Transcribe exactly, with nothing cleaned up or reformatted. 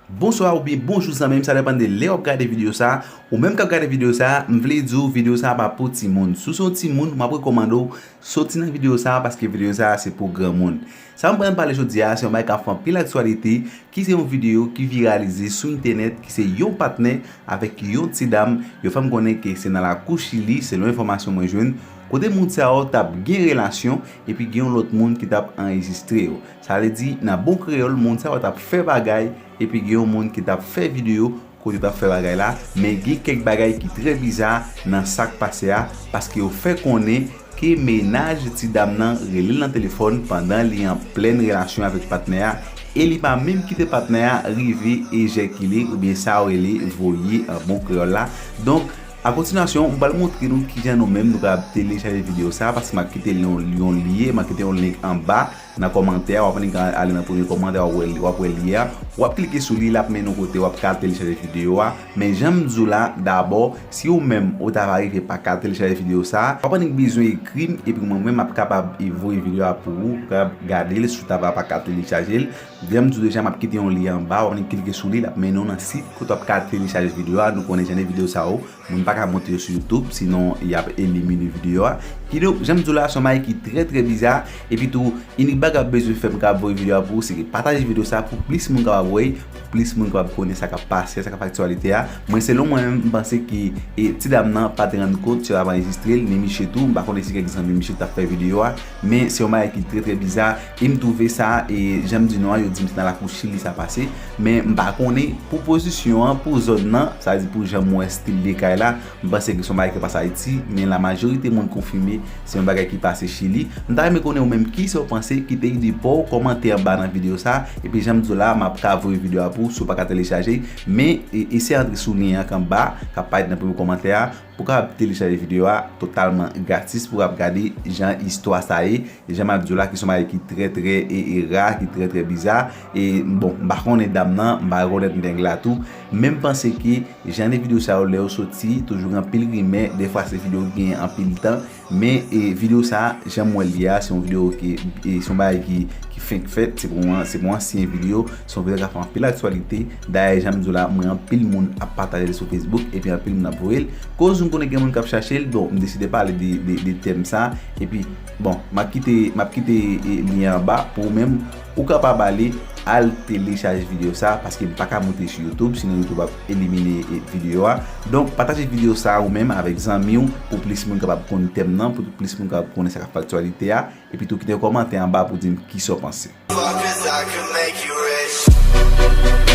Bonswa oubyen bonjou zanmi m, sa depann de lè w ap gade videyo sa. Ou menm k ap gade videyo sa, m vle di w videyo sa pa pou timoun. Si w se yon timoun, m ap rekòmande w soti nan videyo sa, paske videyo sa se pou granmoun. Sa m pral pale jodi a, se yon bagay k ap fè anpil aktyalite, ki se yon videyo ki viralize sou entènèt, ki se yon patnè avèk yon ti dam. Yo fè m konnen ke se nan lakou Chili, selon enfòmasyon mwen jwenn, kote moun sa yo t ap gen relasyon epi gen yon lòt moun ki t ap anrejistre yo. Sa vle di, nan bon kreyòl, moun sa yo t ap fè bagay epi gen yon moun ki t ap fè videyo kote yo t ap fè bagay la, men gen kèk bagay ki trè biza nan sa k pase a, paske yo fè konnen ke mennaj ti dam nan rele l nan telefòn pandan li an plèn relasyon avèk patnè a, e li pa menm kite patnè a rive ejakile oubyen sa yo rele voye an bon kreyòl la. Donk, a kontinasyon, m pral montre nou kijan nou menm nou kapab telechaje videyo sa, paske m ap kite yon, yon lyen, m ap kite yon link anba nan kòmantè a, w ap annik ale nan premye kòmantè a, w ap wè, w ap wè lyen an, w ap klike sou li, l ap mennen w kote w ap ka telechaje videyo a. Men jan m di w la, dabò, si ou menm ou ta va rive pa ka telechaje videyo sa, w ap annik bezwen ekri m, epi mwen menm m ap kapab voye videyo a pou ou, ou kapab gade l si w ta va pa ka telechaje l. Jan m di w deja, m ap kite yon lyen anba, w ap annik klike sou li, l ap mennen w nan sit kote w ap ka telechaje videyo a. Nou konnen jan de videyo sa yo, moun pa ka monte yo sou YouTube, sinon y ap elimine videyo a. Kidonk, jan m di w la, se yon bagay ki trè, trè biza. Epi tou, inik bagay w ap bezwen fè m kapab voye videyo a pou ou, se ke pataje videyo sa pou plis moun kapab wè, pou plis moun kapab konnen sa k ap pase, sa k ap aktyalite a. Mwen, selon mwen menm, m panse ke, e, ti dam nan pa te rann kont si yo t ap anrejistre l, ni misye tou, m pa konnen si kèk zanmi misye t ap fè videyo a, men se yon bagay ki trè, trè biza, e m twouve sa, e, jan m di nou an, yo di m se nan lakou Chili sa pase, men m pa konnen pou pozisyon an, pou zòn nan, sa vle di pou jan m wè estil de kay la, m panse ke se yon bagay ki pase Ayiti, men la majorite moun konfime se yon bagay ki pase Chili. M ta renmen konnen ou menm kisa w panse, kite ide pa w, kòmante anba nan videyo sa, epi jan m di w la, m ap ka voye videyo a pou ou si w pa ka telechaje, men, e, eseye antre sou lyen an k anba, k ap parèt nan premye kòmantè a, pou w kapab telechaje videyo a totalman gratis, pou w kapab gade jan istwa sa ye, jan m ap di w la, ki se yon bagay ki trè, trè, e, e, ra, ki trè, trè biza. E, bon, m pa konnen dam nan, m pa rekonèt nèg la tou, men m panse ke jan de videyo sa yo, lè yo soti, toujou gen anpil rimè, dèfwa se videyo ki gen anpil tan, men, e, videyo sa, jan m wè l ye a, se yon videyo ki, e, se yon bagay ki, ki fenk fèt, se pou an-, se pou ansyen videyo, se yon videyo k ap fè anpil aktyalite. Dayè, jan m di w la, m wè anpil moun ap pataje l sou Facebook, epi anpil moun ap voye l. Koz m konnen gen moun k ap chache l, bon, m deside pale de, de, de tèm sa, epi, bon, m ap kite, m ap kite, e, lyen anba pou ou menm, ou kapab ale, al telechaje videyo sa, paske m pa ka monte sou YouTube, sinon YouTube ap elimine, e, videyo a. Donk, pataje videyo sa ou menm avèk zanmi w, pou plis moun kapab konn tèm nan, pou plis moun kapab konnen sa k ap fè aktyalite a, epi tou kite yon kòmantè anba pou di m kisa w panse. Fuck 'cause I could make you rich.